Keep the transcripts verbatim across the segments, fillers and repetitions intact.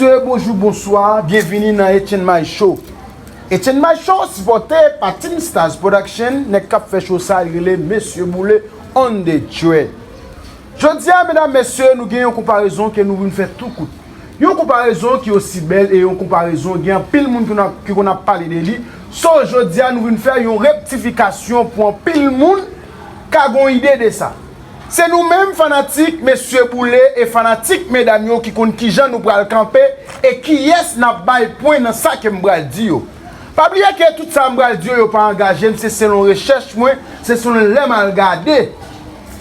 Mesye, bonjou, bonswa, byenvini nan Etienne May Show. Etienne May Show sipòte pa Team Stars Production, nèg k ap fè show sa, li rele Mesye Boule on the track. Jodi a, medam, mesye, nou gen yon konparezon ke nou vin fè tou kout. Yon konparezon ki osi bèl e yon konparezon gen anpil moun ki konn ap, ki konn ap pale de li. So, jodi a, nou vin fè yon rektifikasyon pou anpil moun ka gon ide de sa. Se nou menm fanatik Mesye Boule e fanatik medam yo ki konn kijan nou pral kanpe e kiyès n ap bay pwen nan sa ke m pral di yo. Pa bliye ke tout sa m pral di yo, yo pa angaje m, se selon rechèch mwen, se selon lè m al gade.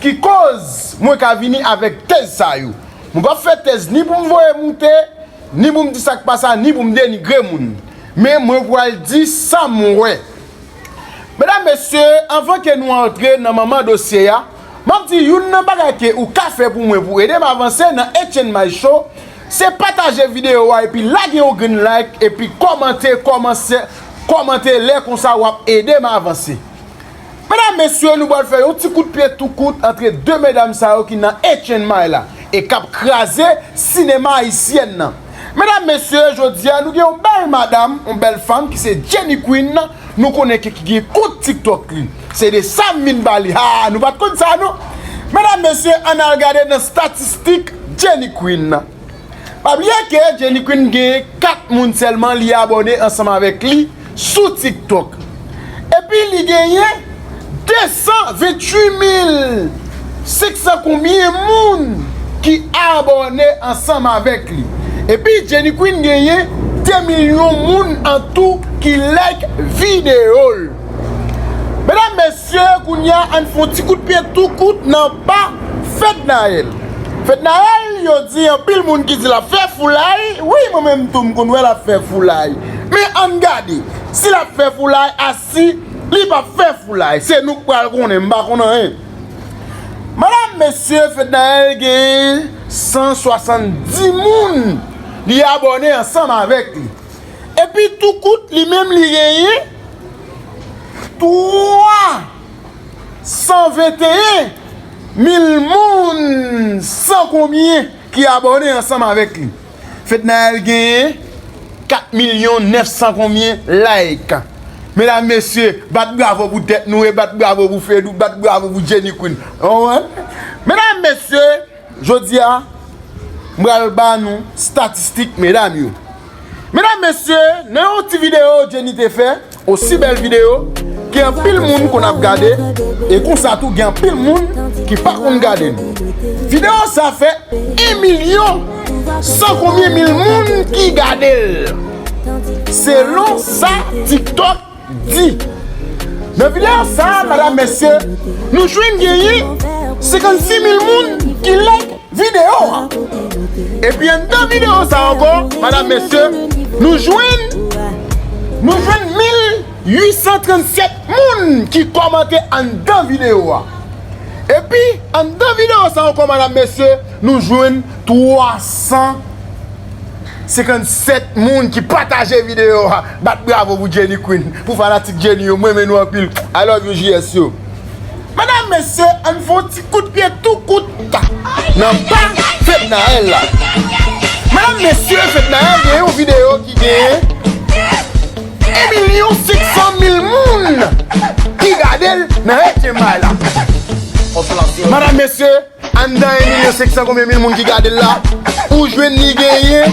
Ki koz mwen ka vini avèk tèz sa yo. Mwen p ap fè tèz ni pou m voye moute, ni pou m di sa k pa sa, ni pou m denigre moun. Men mwen pral di sa m wè. Medam, mesye, anvan ke nou antre nan manman dosye a, m ap di youn nan bagay ke ou ka fè pou mwen pou ede m avanse nan Etienne May Show, se pataje videyo a epi lage yon grenn like epi kòmante, kòmanse, kòmante lè konsa w ap ede m avanse. Medam, mesye, nou pral fè yon ti kout pye tou kout antre de medam sa yo ki nan Etienne May la e k ap kraze sinema ayisyèn nan. Medam, mesye, jodi a nou gen yon bèl madam, yon bèl fanm ki se Jenny Queen. Nou konnen ke ki gen kont TikTok li. Se de sa m vin ba li. Ha, nou pa t konn sa non. Medam, mesye, ann al gade nan statistik Jenny Queen. Pa bliye ke Jenny Queen gen kat moun sèlman li abòne ansanm avèk li sou TikTok. Epi li genyen de san venntuit mil senk san konbyen moun ki abòne ansanm avèk li. Epi Jenny Queen genyen de milyon moun an tou ki like videyo l. Medam, mesye, kounye a, ann fè yon ti kout pye tou kout nan pa Fednaelle. Fednaelle, yo di anpil moun ki di l ap fè foulay. Wi, mwen menm tou, m konn wè l ap fè foulay. Men ann gade, si l ap fè foulay, a si li p ap fè foulay. Se nou k pral konnen, m pa konn anyen. Madam, mesye, Fednaelle genyen san swasanndis moun li abòne ansanm avèk li. Epi tou kout, li menm, li genyen twa san venteyen mil moun san konbyen ki abòne ansanm avèk li. Fednaelle genyen kat milyon nèf san konbyen like. Medam, mesye, bat bravo pou tèt nou e bat bravo pou Fedou, bat bravo pou Jenny Queen. Ou konprann? Medam, mesye, jodi a, m pral ba nou statistik medam yo. Medam, mesye, nan yon ti videyo Jenny te fè, osi bèl videyo ke anpil moun konn ap gade, e konsa tou gen anpil moun ki pa konn gade l. Videyo sa fè en milyon san konbyen mil moun ki gade l. Selon sa TikTok di. Nan videyo sa, madam, mesye, nou jwenn genyen senkannsis mil moun ki like videyo a. Epi anndan videyo sa ankò, madam, mesye, nou jwenn, nou jwenn mil uit san trannsèt moun ki kòmante anndan videyo a. Epi anndan videyo sa ankò, madam, mesye, nou jwenn twa san senkannsèt moun ki pataje videyo a. Bat bravo pou Jenny Queen. Pou fanatik Jenny yo, mwen renmen nou anpil. I love you, J S yo. Medam, mesye, ann fè yon ti kout pye tou kout nan pa Fednaelle la. Medam, mesye, Fednaelle gen yon videyo ki genyen en milyon senk san mil moun ki gade l nan Etienne May la. Madam, mesye, anndan en milyon senk san konbyen mil moun ki gade l la, ou jwenn li genyen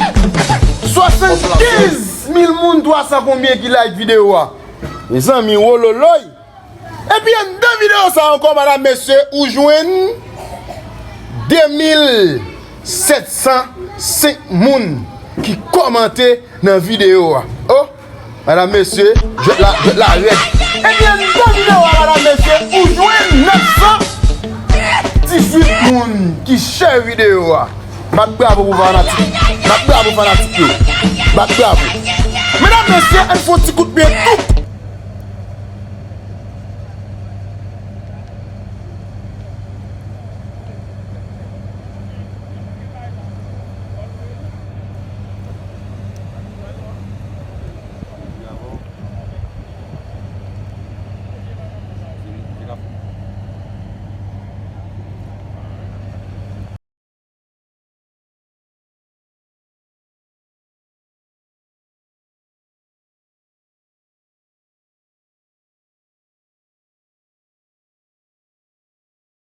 swasannkenz mil moun twa san konbyen ki like videyo a. Mezanmi, wololoy! Epi anndan videyo sa ankò, madam, mesye, ou jwenn de mil sèt san senk moun ki kòmante nan videyo a. Oh, madam, mesye, jwèt la, jwèt la rèd. Epi anndan videyo a, madam, mesye, ou jwenn nèf san dizuit moun ki share videyo a. Bat bravo pou fanatik. Bat bravo fanatik yo. Bat bravo. Medam, mesye, ann fè yon ti kout pye tou